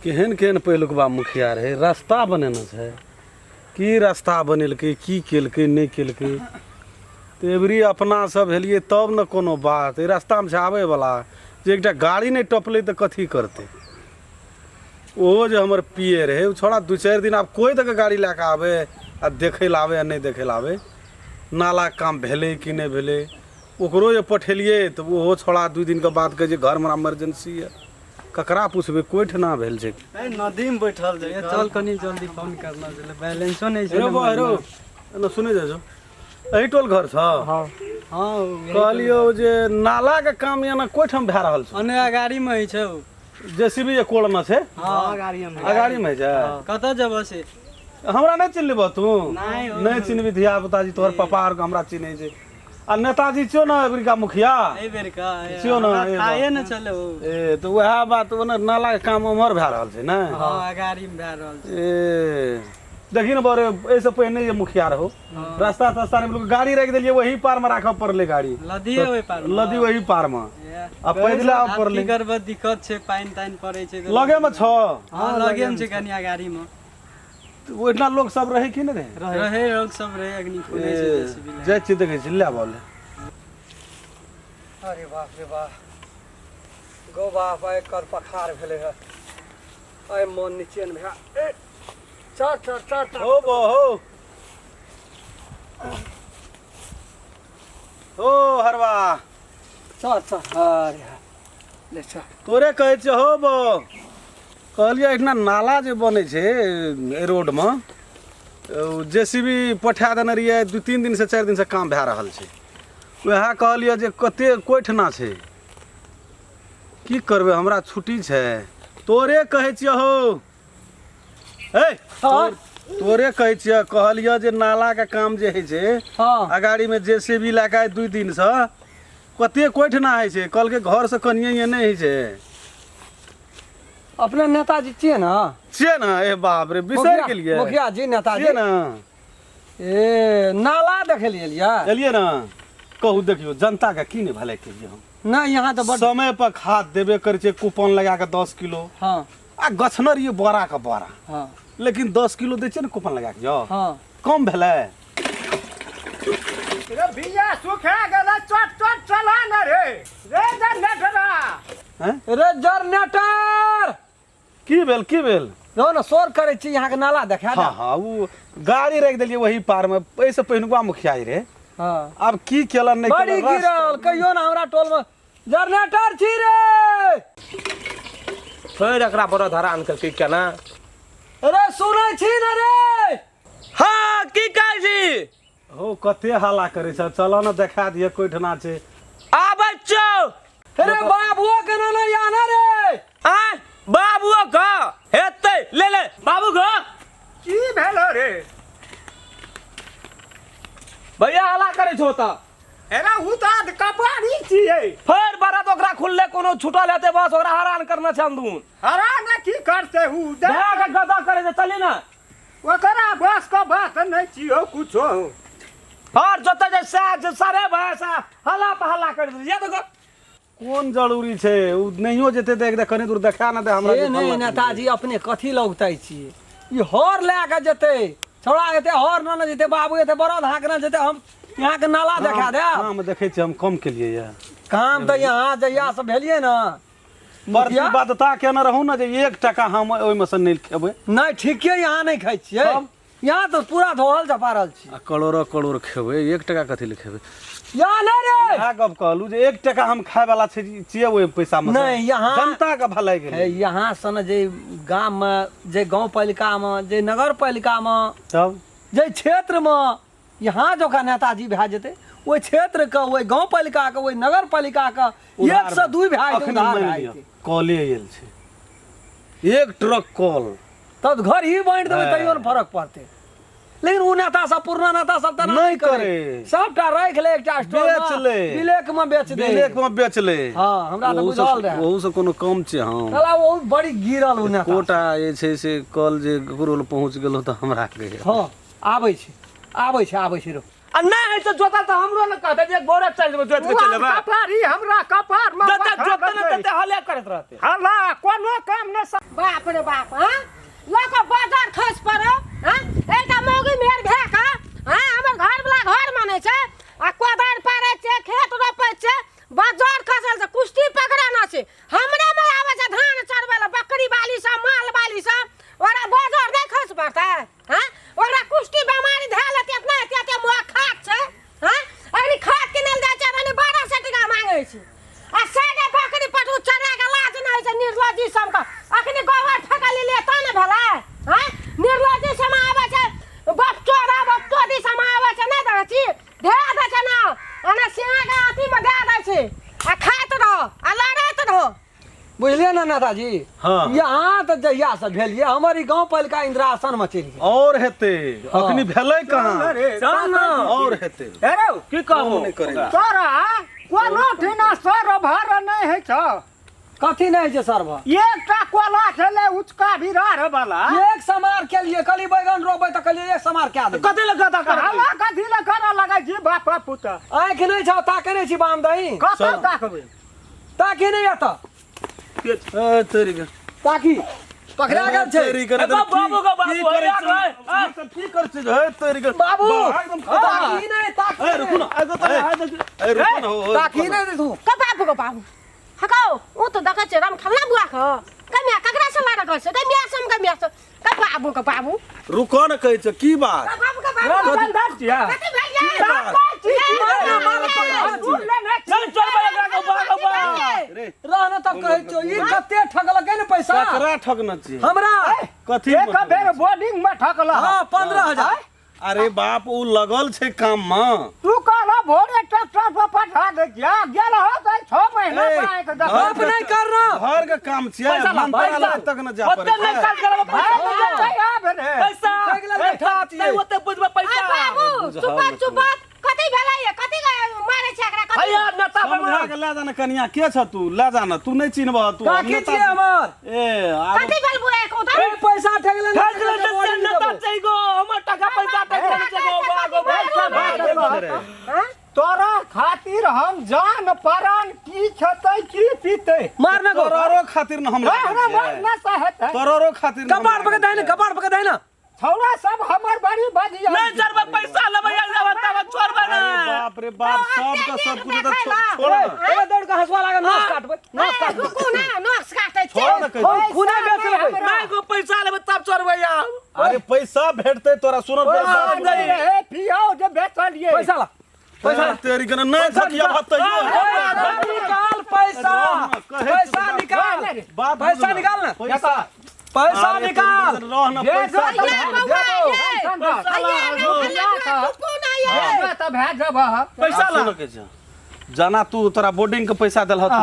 केहन केहन पहिलुकबा मुखिया रहै रास्ता बनेने छै की रास्ता बनेलकै की केलकै नहि केलकै तऽ एबरी अपना सब भेलियै तब ने कोनो बात एहि रास्तामे छै आबैवला जे एकटा गाड़ी नहि टपलै तऽ कथी करतै ओहो जे हमर पी ए रहै ओ छौड़ा दू चारि दिन आब कोइ दऽ कऽ गाड़ी लए कऽ आबै आ देखै लए आबै आ नहि देखै लए आबै नालाके काम भेलै कि नहि भेलै ओकरो जे पठेलियै तऽ ओहो छौड़ा दू दिनके बाद कहै छै घरमे हमरा इमरजेंसी यऽ ककरा पुछबै कोइ ठना भेल छै ए नदी में बैठल छै ए चल कनी जल्दी फोन करना छलै बैलेंसो नहि छै हेरो बा हेरो एना सुनै जाइ छौ एहि टोल घर छौ हँ हँ कहलियौ जे नालाके काम एना कोइ ठाम भए रहल छौ ओने अगाड़ी में होइ छै उ। जेसीबी जे कोड़मे छै हँ अगाड़ीमे होइ छै कतऽ जेबऽ से हमरा नहि चिन्हबह तू नहि हो। नहि चिन्हबी धिया पुता जी तोहर पापा आरके हमरा चिन्है छै आ नेताजी छियौ ने अमेरिका मुखिया एहि बेर का छियौ ने, हमरा एहि थाहे ने चले हो ए तऽ उएह बात ओने नालाके काम उम्हर भए रहल छै ने हँ अगाड़ी में भए रहल छै ए देखी ने बड़े एहिसँ पहिने जे मुखिया रहो रास्ता तस्ता नहि बिलकुल गाड़ी राखि देलियै वही पार मे राखऽ पड़लै गाड़ी लदिए ओहि पार मे। लदी वही पार मे ए, आ पैदले आबऽ आब पड़लै की करबऽ दिक्कत छै पानि तानि पड़ै छै तऽ लगे मे छौ हँ लगे मे छै कनि अगाड़ी मे ओहिठिना लोक सब रहै कि नहि रहै रहै लोक सब रहै अग्नि खुनै छै जेसीबी लए। जाइ छियै देखै छियै ले बॉल अरे बाप रे बाप गो बाप आइ कर पखार भेलै हँ आइ मन निचेन भए ए चल चल चल चल हो बो हो हो हरवा चल चल अरे हा ले चल तोरे कहै छियै हो बो कहलियै एहिठिना नाला जे बनै छै एहि रोडमे जे सी बी पठा देने रहियै दू तीन दिनसँ चारि दिनसँ काम भए रहल छै वएह कहलियै जे कते कोइठना छै की करबै हमरा छुट्टी छै तोरे कहै छियै हौ हे तोरे कहै छियै कहलियै जे नालाके काम जे होइ छै हँ अगाड़ीमे जे सी बी लए कऽ आइ दू दिनसँ कते कोइठना होइ छै कहलकै घरसँ कनिये नहि होइ छै अपने नेताजी छियै ने छियै ने ए बाप रे बिसरि गेलियै मुखिया जी नेताजी छियै ने ए नाला देखै लए एलियै एलियै ने कहू देखियौ जनताके की नहि भलाइ केलियै हम नहि यहाँ तऽ बड समय पर खाद देबे करै छै कूपन लगा कऽ 10 किलो हँ आ गछनर ये बोरा के बोरा हँ लेकिन 10 किलो दै छियै ने कूपन लगा कऽ यौ हँ कम भेलै रे बिया सुखा गेलै चट चट चला न रे रे जनरेटरा हैं रे जनरेटर की भेल की भेल रहो ने शोर करै छी यहाँके नाला देखा हँ हँ ओ गाड़ी राखि देलियै वही पार मे एहिसँ पहिनुका मुखिया रे हँ आब की केलन नहि बड़ी केलन गिरल कहियो ने हमरा टोल में जनरेटर छी रे फेर एकरा बड़ धरान केलकै केना अरे सुनै छी ने रे हँ की कहै छी हो कते हल्ला करै छ चलो ने देखा दिअ कोइठना छै आबै छियौ अरे बाबुओ के ना ना आना रे आँय बाबुओ के हेतै ले ले बाबू के की भेलो रे भैया हल्ला करै छौ तऽ एना उ तऽ कपारी छियै फेर बरत ओकरा खुलले कोनो छूटल हेतै बस ओकरा हरान करना छै अंदून हरा ने की करतै उ भए के गदा करै छै चली ना ओकरा बस के बात नहि छियौ कुछो और जतऽ जे सएह जे सारे भाय सा हल्ला पर हल्ला कर देलै या देखो कोन जरूरी छै ओ नहियो जेतै तऽ एक कनि दूर देखा ने दे हमरा से जे नहि फल्लाँ नेताजी अपने कथी लगतै छियै ई हर लए कऽ जेतै छौड़ा एते हर न ने जेतै बाबू एते बरद हाँकने जेतै हम यहाँके नाला देखा देब काम देखै छियै हम कम केलियै यऽ काम तऽ यहाँ जहिया से भेलियै ने मुखिया? प्रतिबद्धता केने रहू ने जे 1 टका हम ओहिमे से नहि खेबै नहि ठीके यहाँ नहि खाइ छियै तब? यहाँ तऽ पूरा धोअल झपारल छी आ करोड़ो करोड़ खेबै 1 टका कथी लए खेबै यहाँ नहि रे इएह गप कहलहुँ जे 1 टका हम खाय वाला छै छियै ओहि पैसामे से। नहि, यहाँ- जनता के भलाई के हे, लिए यहाँ सन जे गाममे जे गाँव पालिकामे जे नगर पालिकामे तब जे क्षेत्रमे यहाँ जकाँ नेताजी भए जेतै ओहि क्षेत्रके ओहि गाँव पालिकाके ओहि नगर पालिकाके एक सए दू भए जेतै अखन उधार मानि भए लिअ जेतै कॉले आयल छै एक ट्रक कॉल तब घर ही बाँटि देबै हँ। तैयो ने फरक पड़तै लेकिन ओ नेता सब पुरना नेता सब तेना नहि करे। सबटा राखि ले एकटा स्टोर बेच ले। बिलेक में बेच दे बिलेक में बेच ले हँ, हमरा तऽ ओहू से- बुझल रहए। ओहू से कोनो कम छै हम साला ओ बड़ी गिरल ओ नेता कोटा जे छै से कल जे ककरो लग पहुँच गेलहुँ तऽ हमरा कहैया हँ आबै छै आबै छै आबै छै रो आ नहि होइ छै जोता तऽ हमरो ने कहतै जे गोरे चलि जेबै जोति के चलि जेबै कपारी हमरा कपार में जते जोतते ने तते हले करैत रहतै हल्ला कोनो काम नहि बाप रे बाप हाँ लऽ कऽ बाजार खसि पड़ो हाँ एकटा मौगी मेहर भए कऽ हाँ हमर घरवला घर मानै छै आ कोदारि पारै छै खेत रोपै छै बाजार खसल छै कुश्ती पकड़ाना छै हमरे मे आबै छै धान चरबै लए बकरी बाली सब माल बाली सब ओकरा बाजार नहि खसि पड़तै हाँ ओकरा कुश्ती बेमारी धए लेतै एतना एते एते मुँह खाट छै हाँ अरे खाद किनै लए जाइ छै अरे 1200 टका मांगै छै आ सादा बकरी पटू चरा के लाज नहि होइ छै निर्लज्जी सबके अखनी गोबर फेकल लेलियै तऽ ने भेलै हाँ निर्लज्जी सब आबै छै बाप चोरा बाप चोरी सब आबै छै नहि देखै छी धए दै छै ने ओना सिंहा के अथीमे धए दै छै आ खाइत रहो आ लड़ैत रहो बुझलियै ने नेताजी हाँ। यहाँ तऽ जहिया से भेलियै हमर ई गाँव पहिलका इंदिरा आसन मे चलि गेल और हेतै अखनी भेलै कहाँ चल न और हेतै अरे की कहबो नहि करै तोरा कोनो ठिना सर भर नहि होइ छौ कथी नहि होइ छै सर भर एकटा कोला छलै उचका बिरार वाला एक समार केलियै कहली बैगन रोपबै तऽ कहलियै एक समार कए देबै कथी लए गदा कर हल्ला कथी लए करऽ लगै छी बाप पुत आँखि नहि छौ ताके नहि छी बाम दही कतऽ ताकबै ताकी नहि एतऽ ए तेरी के ताकी पकड़ा गेल छै तेरी के ए, बाबू, बाबू, बाबू, की करै ए, छी सब की करै छी हे तेरी के बाबू एकदम ताकी नहि ताकी ए रुकू ना ए रुकू ना हो ताकी नहि तू का बाबू को बाबू हकौ ओ तो देखै छै राम खेलना बुआ ख कमिया ककरा से लड़क छै कमिया सम कमिया से का बाबू का बाबू रुको ना कहै छै की बात का बाबू का बाबू रामचंद्र छियै कथी भेल ये चल चल बड़ा गो बाबू रे रहना तब कहै छौ ई कते ठगलकै ने पैसा ककरा ठगना छी हमरा कथी एक बेर बोर्डिंग में ठकल हाँ 15,000 अरे बाप उ लगल छै काम में तू कहला भोरे ट्रैक्टर पर पठा दे क्या गेल हो तऽ 6 महीना ए, बाइक घर दे बाप नहीं करना घर के काम छियै पैसा ला, मंत्रालय पैसा। तक न जा ओते पड़ै नहि छै। काज करब पैसा पैसा ठगि लेलकै, ठग छियै। नहि ओते बुझबै पैसा अरे बाबू चुप चुप कथी भेलै ये कथी मारै छै एकरा कथी हैया नेता समझा के ले जाना कनिया के छ तू ले जाना तू नहीं चिन्हबह तू हम काकी नेता छियै हमर ए आब कथी भेल बुआ को ए, पैसा ठगले ठगि लेलकै से नेता छै गो हमर टका पैसा ठगि लेलकै छै गो बागो बाप तोरा खातिर हम जान परान की खेतै की पीतै मारने को तोरो खातिर न हम लागल हमरा छियै। मर न सहतै तोरो खातिर न हम कपार पकड़ लागल दे ना छियै। कपार पकड़ दे ना छौड़ा सब हमर बड़ी बजिया नहीं चढ़बै पैसा लेबै तब छोड़बै अरे नहि बाप रे बाप सबके सब कुछ तऽ छोड़ ना ए दौड़ के हंसुआ लागल नस काटबै नस काटबै रुकू ना नस काटै छै छोड़ ना कहै हम खूने बेच लेबै नहि गो पैसा लेबै तब छोड़बै यार अरे पैसा भेटतै तोरा सुन ए पियाओ जे बेचलियै पैसा ला पैसा तेरी के नहीं थकिया भतैयो निकाल पैसा पैसा निकाल बात पैसा निकाल ना पैसा पैसा निकाल रह ना पैसा तऽ भए जबह पैसा ला के छै जाना तू तोरा बोर्डिंग के पैसा देलह तू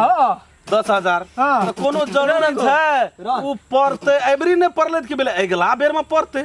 10,000 हाँ। तऽ कोनो जरूरी छै उ पड़तै एबरी नहि पड़लै तऽ की भेलै अगिला बेर में पड़तै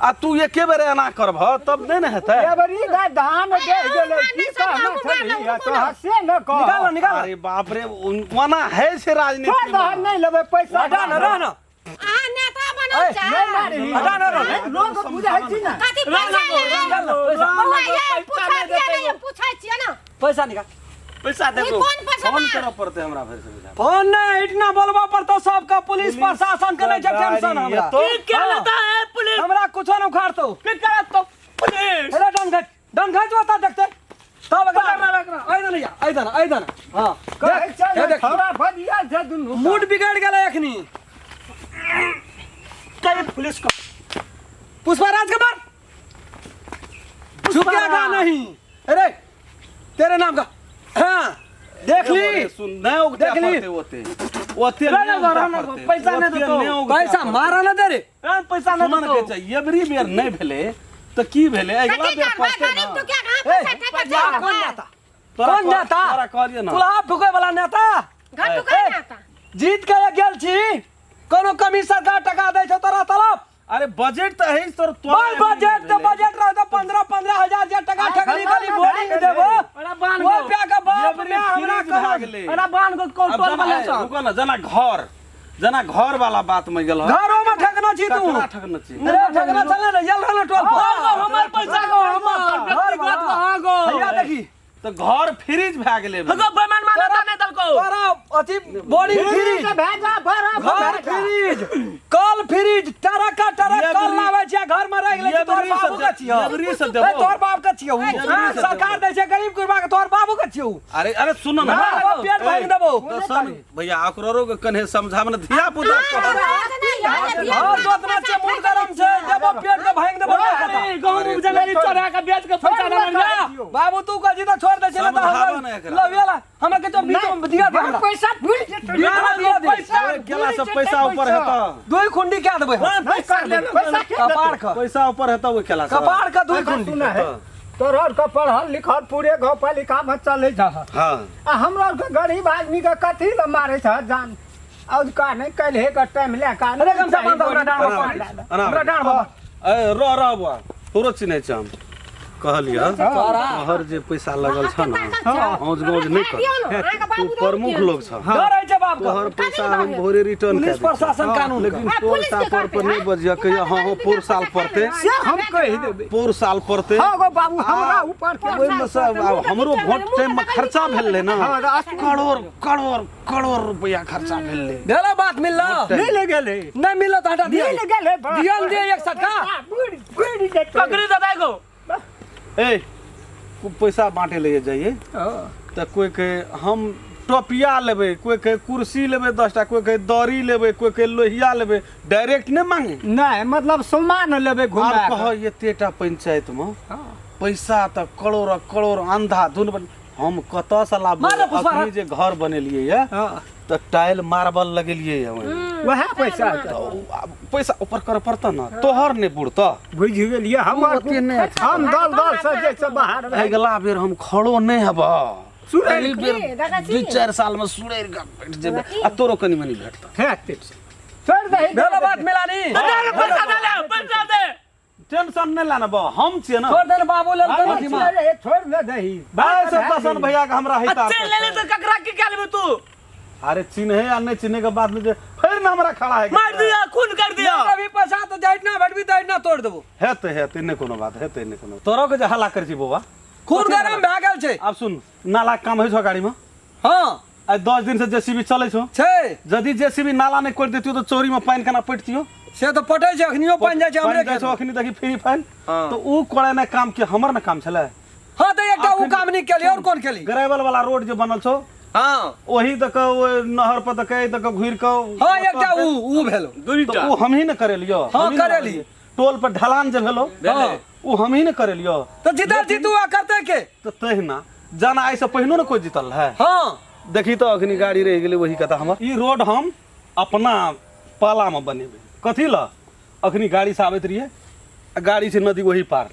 आ तू एके बेर एना करबह तब नहि ने हेतै एबरी गा धान दे गेलै की कहना छलियै तोहर से न कह निकाल ना निकाल अरे बाप रे ओना है छै छोड़ राजनीति दह नहि लेबै पैसा हटा ना रह ना अहाँ नेता बनल छै नहि मारी हटा ना रह लोग बुझै छी ना कथी पैसा निकाल ना पैसा बौआ ये पूछै छियै ना पूछै छियै ना पैसा निकाल पैसा ई देखो कोन पैसा फोन करऽ पड़तै हमरा फेर से बुझा फोन नहीं इतना बोलबा पड़तो सबका पुलिस प्रशासन के नहीं छै टेंशन हमरा तो की के लेता है पुलिस हमरा कुछो न उखाड़तो की करत तो पुलिस अरे डन घट डन घट बता देखते तब पकड़ ना, आइ दे ना आइ दे ना आइ दे ना हां कहै देख छै हे देख छौड़ा बजिया छै दुनू मूड बिगड़ गेलै एखनी कहीं पुलिस को पुष्पा राज के मार झुकेगा नहीं अरे तेरे नाम का हाँ देख ली सुन नहीं उगते देख ली। पड़ते ओते ओते ना, नहीं ना, उगते ना, पड़ते। पैसा नहीं ओते देतो। नहीं उगते पैसा पड़ते। मारा ना दे रे राम पैसा नहीं सुनन देतो के छै एबरी बेर नहीं भेलै तऽ की भेलै अगिला कथी बेर करबै पड़तै गरीब ना तो क्या कहाँ पैसा ठेका या कौन छै नेता तोरा कौन नेता तोरा कहलियै ना कुल्हा फूके वाला नेता घर टुका नेता जीत के गेल छी कोनो कमी सरकार टका दै छौ तोरा तरफ अरे बजट तऽ है तोर तोरा बड़ बजट तऽ बजट रह तऽ 15-15 हजार जे टका ठगली खाली बोर्डिंग देबो अरे बान ओइ गो पे के बाप एबरी में हमरा फ्रीज भए कोनो गेलै अरे बान गो कोन अब टोल जना वाला ए, छ रुको ना जना घर जना घर वाला बात में गेल घरो में ठगना छी तू ककरा ठगना छी अरे ठगना चले ना येल रहल टोल पर गो हमर पैसा गो हमर व्यक्तिगत गो हाँ गो भैया देखी तऽ घर फ्रीज भए गेलै हगो बेईमान मानता नहीं दलको। तोरा अथी बॉडी फ्रीज भेजा बड़ा घर फ्रीज कल फ्रीज टरका टरक ये कल बरी- लाबै छै घर में रहि गेलै ये छै, तोहर बरी से बाबू के छियौ। ये बरी से ए, देबो। तोहर बाप के छियौ। ये बरी हाँ, से सरकार देबो। दै छै गरीब गुरबा के तोहर बाबू के छियौ। अरे अरे सुन ना हाँ, वो पेट भांगि देबो। दसन भैया ओकरो के कन्हे समझाब ने धिया पुता घर जोतना छै मुंह गरम छै देबो पेट के भांगि देबो। अरे गहूं उपजा नहीं चोरा के बेच के पैसा ना मिल जा। बाबू तू कह तो छोड़ दे छै ना समझाबो तऽ ने एकरा। लवेला हमरा के तो बीच में दिया दे हमरा। पैसा भूल जेतै। बीच में दिया दे। पैसा केला से पैसा ऊपर हेतौ। दुई खुंडी क्या देबै हम? नहीं कर देना पैसा के कपार के पैसा ऊपर हेतौ ओहि केला से। कपार के दुई खुंडी। सुना है तोहर के पढ़ल लिखल पूरे गाँव पालिका में चले जा हाँ आ हमरा के गरीब आदमी के कथी ले मारे छ जान और का नहीं कल हे के टाइम ले का अरे गमछा बांध हमरा डाँड़ में अना बांध। अना हमरा डाँड़ में बांध। ए रह रह बुआ तोरो चिन्है छ हम कहलियै तोहर जे पैसा लगल छ न औज गौज नहि कर तू प्रमुख लोग छ डर होइ छै बाप के। तोहर पैसा हम भोरे रिटर्न पुलिस कए दै छियौ। प्रशासन कानून के। लेकिन आ, तोर पुलिस के सापर पर करतै, नहि बजिह कहिया हँ हँ पोर साल पड़तै से हम कहि देबै पोर साल पड़तै हाँ गो बाबू हमरा ऊपर के ओहिमे से आब हमरो वोट टाइम में खर्चा भेल रहै ने हाँ, करोड़ करोड़ करोड़ रुपया खर्चा भेल रहै। भेलो बात मिललो मिल गेलै नहीं मिललो तऽ हटा दिया मिल गेलै दियल दे एक सटका बुढ़ बुढ़ जेतै। पकड़ी दादा को ए पैसा बांटे ले जाइए तऽ कोइ के हम टोपिया लेबै कोइ के कुर्सी लेबै 10टा कोइ के दरी लेबै कोइ के लोहिया लेबै डायरेक्ट नहि मांगे नहीं मतलब सामान लेबै घुमा आब कऽ। कह एतेटा पंचायत में पैसा तऽ करोड़ करोड़ अंधा धुन बन हम कतऽ से लाबबै मारो पुष्पा अखनी जे घर बनेलियै ये हाँ, तऽ टाइल मार्बल लगेलियै ये ओहिमे वएह पैसा तऽ उ आब पैसा ऊपर करऽ पड़तऽ ने तोहर नहि बुड़तऽ बुझि गेलियै हमर ओते नहि हम दल दल से जे छै बाहर भए अगिला बेर हम खड़ो नहि हेबऽ सुरैल एहि बेर दादा जी। 2-4 साल में सुरैर के भेट जेबै आ तोरो कनि मनि भेटतऽ हेतै छोड़ि दही भेलो बात मिलानी पैसा दे ले पैसा दे टेंशन नहि लाना बा हम छियै ने छोड़ देने बाबू लेल हम अथी छियै रे, छोड़ि ने दही भाई से दसन भैया के हमरा हिता चल ले ले तो ककरा की क्या लेबे तू अरे चिन्हे या नहीं चिन्हे के बाद में जे फिर ना हमरा खड़ा है मार दिया खून कर दिया अभी पैसा तो जाइत ना भेटबी तऽ ना तोड़ देबो हेतै हेतै नहि कोनो बात हेतै नहि कोनो तोरो के जे हल्ला करै छी बौआ खून गरम भए गेल छै आब सुन नाला के काम होइ छौ गाड़ी में हाँ आइ 10 दिन से जेसीबी चलै छौ छै यदि जेसीबी नाला नहि कोरि देतियो तऽ चोरी में पानि केना पटतियो से तऽ पटै छै अखनियो पानि जाइ छै हमरे पानि जाइ छौ खेतमे। अखनी देखी फ्री फाइन हाँ। तऽ उ करे ने काम के हमर ने काम छलै हाँ तऽ एकटा उ काम नहि केली और कोन केली ग्रेवल वाला रोड जे बनल छौ हाँ ओही दऽ कऽ ओहि नहर पर दऽ कऽ एहि दऽ कऽ घुरि कऽ हाँ एकटा उ उ भेलो तऽ उ हमही ने करेलियो हाँ, हमही ने करेली। बनलियै। टोल पर ढलान जे भेलो हाँ। उ हमही ने करेलियो तऽ जीतल जीतू आ करतै के तऽ तहिना जाना एहिसँ पहिनो ने कोइ जीतल रहै हाँ देखी तऽ अखनी गाड़ी रहि गेलै वही कथा हमर ई रोड हम अपना पालामे बनेबै कथी लए अखनी गाड़ीसँ आबैत रहियै आ गाड़ी छै नदी ओही पार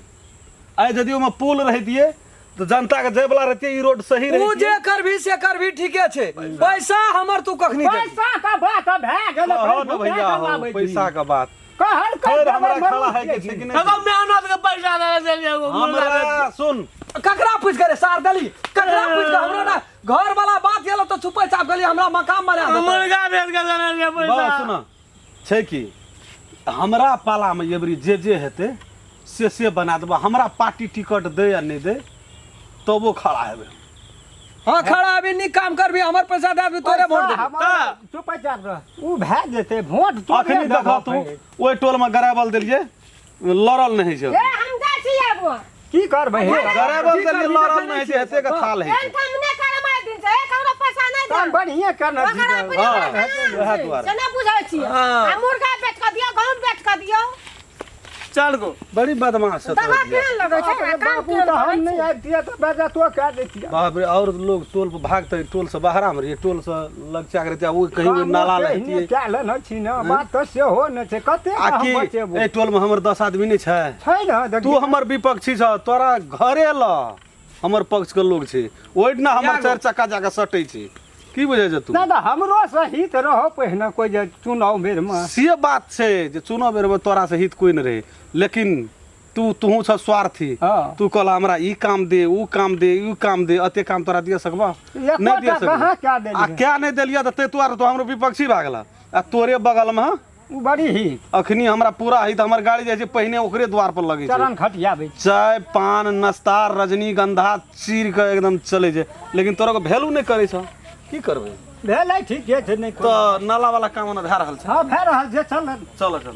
आइ यदि ओहिमे पुल रहितियै तऽ जनताके जायवला रहितियै ई रोड सही उ रहितियै जे करबी से करबी ठीके छै पैसा हमर तू कखनी देबी पैसा के बात भए गेलै कहऽ ने भैया हो पैसाके बात कहल फेर हमरा खड़ा है के छै कि नहि अगर मेहनत के पैसा दे देलियै एगो मुर्गा बेच हमरा सुन ककरा पूछ करे सार दली ककरा पूछ के हमरा ना घर वाला बात गेलो तो छुपै चाप गेली हमरा मकान बना देतै। मुर्गा बेच के देने रहियै बाबा पैसा सुन छै कि हमरा पालामे एबरी जे जे हेतै से से बना देबो हमरा पार्टी टिकट दे या नहि दे तबो खड़ा हेबै हाँ खड़ा अभी नीक काम करबी हमर पैसा दे देबी तोरे वोट देबी चुप चाप रह उ भए जेतै वोट तोरे अखनी देबऽ देखऽ तू फेर। ओहि टोलमे गराबल देलियै लड़ल नहि होइ छै ए हम जाइ छी आब की करबै हे गराबल देलियै लड़ल नहि होइ छै एतेक थाल होइ एहन छै काम नहि करम आइ दिन से एक हमरा पैसा नहि काम दे बढ़िए करना ओकरा अपने हाँ, ओकरा काम वएह छै। दुआरे। से नहि बुझै छियै आ मुर्गा बेच कऽ दियौ गहूँम बेच कऽ दियौ चल गो बड़ी बदमाश छै दवा तोहर धिया। केहन लगै छै आ काम बाबू केहन तऽ हम करै नहि छै? आबितियै तऽ बेजतो कए दैतियै बाप रे और लोग टोल पर भागते टोल से बाहर में रहिए टोल से लग चाक रहते वो कहीं वो नाला रहती कए लेने छी ने बात तऽ सेहो नहि छै कते आ हम की बचेबो ए टोल में हमर 10 आदमी नहीं छै छै ने तू देखियौ हमर विपक्षी छ तोरा घरे ल हमर पक्ष के लोग छै ओहि ना हमर चारि चक्का जाके सटै छै की बुझै छै तू नहि तऽ हमरो से हित रहो पहिने कोइ जे चुनाव बेरमे से बात छै जे चुनाव बेरमे तोरा से हित कोइ नहि रहै लेकिन तू तुहू छ स्वार्थी हाँ। तू कहला हमरा ई काम दे ऊ काम दे ई काम दे एते काम तोरा दिया सकबा एकोटा नहि दिया कहाँ सकबा कए देलियै? आ क्या नहि देलियै तऽ ताहि दुआरे तू हमरो विपक्षी भए गेला आ तोरे बगलमे ओ बड़ी ही अखनी हमरा पूरा हित, हमर गाड़ी जाइ छै पहिने ओकरे द्वार पर लगै छै। चरण खटियाबै छै। चाय पान नाश्ता रजनीगंधा चीर के एकदम चलै छै, लेकिन तोरा को वैल्यू नहि करै छौ, की करबै? भेलै ठीके छै, नहि तऽ नाला वाला काम ओना भए रहल छै? हँ, भए रहल छै, चल। चल चल।